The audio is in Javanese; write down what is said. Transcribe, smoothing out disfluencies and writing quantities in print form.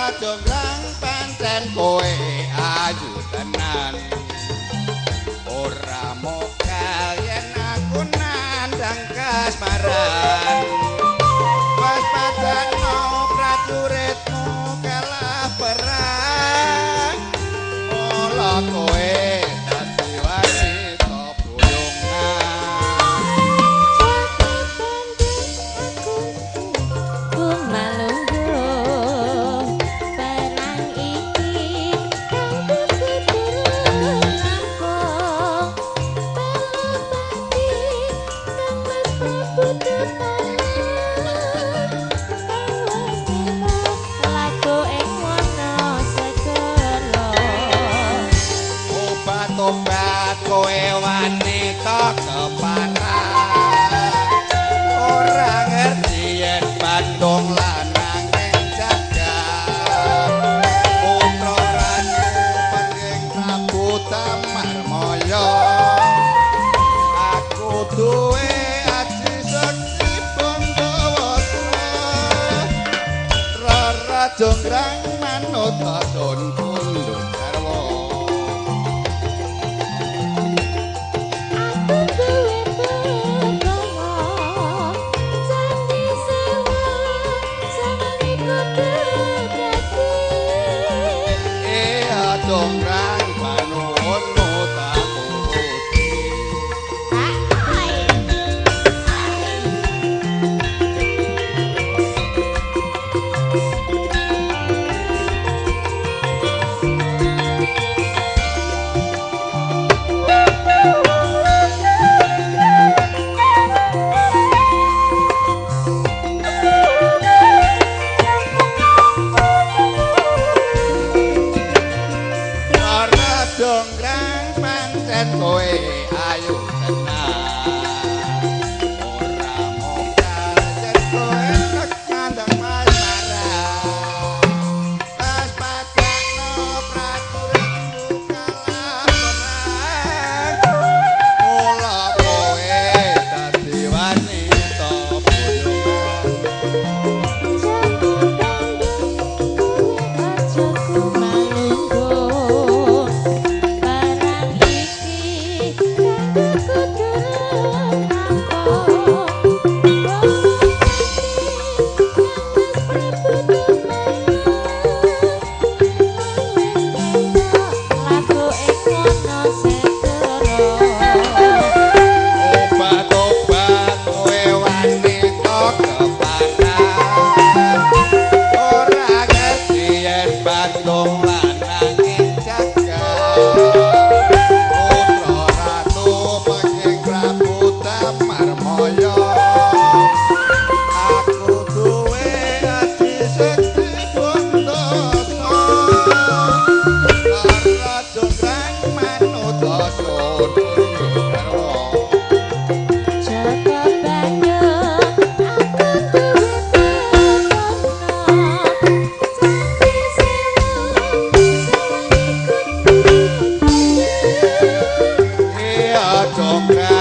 Rara Jonggrang pancen kowe ayu tenan. Ora mokal yen aku nandhang kasmaran. Waspadano prajuritmu kalah perang. Mula kowe dadi wanita boyongan. Jaka Bandung aku kumalungguh perang iki kang kudu durung rampung. Balapati kang Mas Prabu Tumara kang wis ketok laku ing wana segara. Obat-obat kowe wanita keparah. Ora ngerti yen Bandung lanang ing jagat. Putra ratu penting Prabu Tamarmaya. Aku duwe aji sekti Bandawastra. Rara Jonggrang manut sun pundhut garwa. Aku duwe bebawa candi sewu sangane kudu dadi. Jonggrang panuwunmu tak turuti. Hai. Rara Jonggrang pancen kowe ayu tenan. Ora mokal yen kowe nandhang pasmaran. Waspadano prajuritmu kalah perang. Mula kowe dadi wanita boyongan. Jaka Bandung kowe aja kumalungguh perang iki kang kudu rampung. Balapati kang Mas Prabu Tumara kang wis ketok laku ing wana segara. Obat-obat kowe wanita keparah. Ora ngerti yen Bandung lanang ing jagat. Putra ratu peking Prabu Tamarmaya. Aku duwe aji sekti Bandawastra. Rara Jonggrang manut sun pundhut garwa. Jaka Bandung aku duwe bebawa candi sewu sangane kudu dadi. Iya Jonggrang.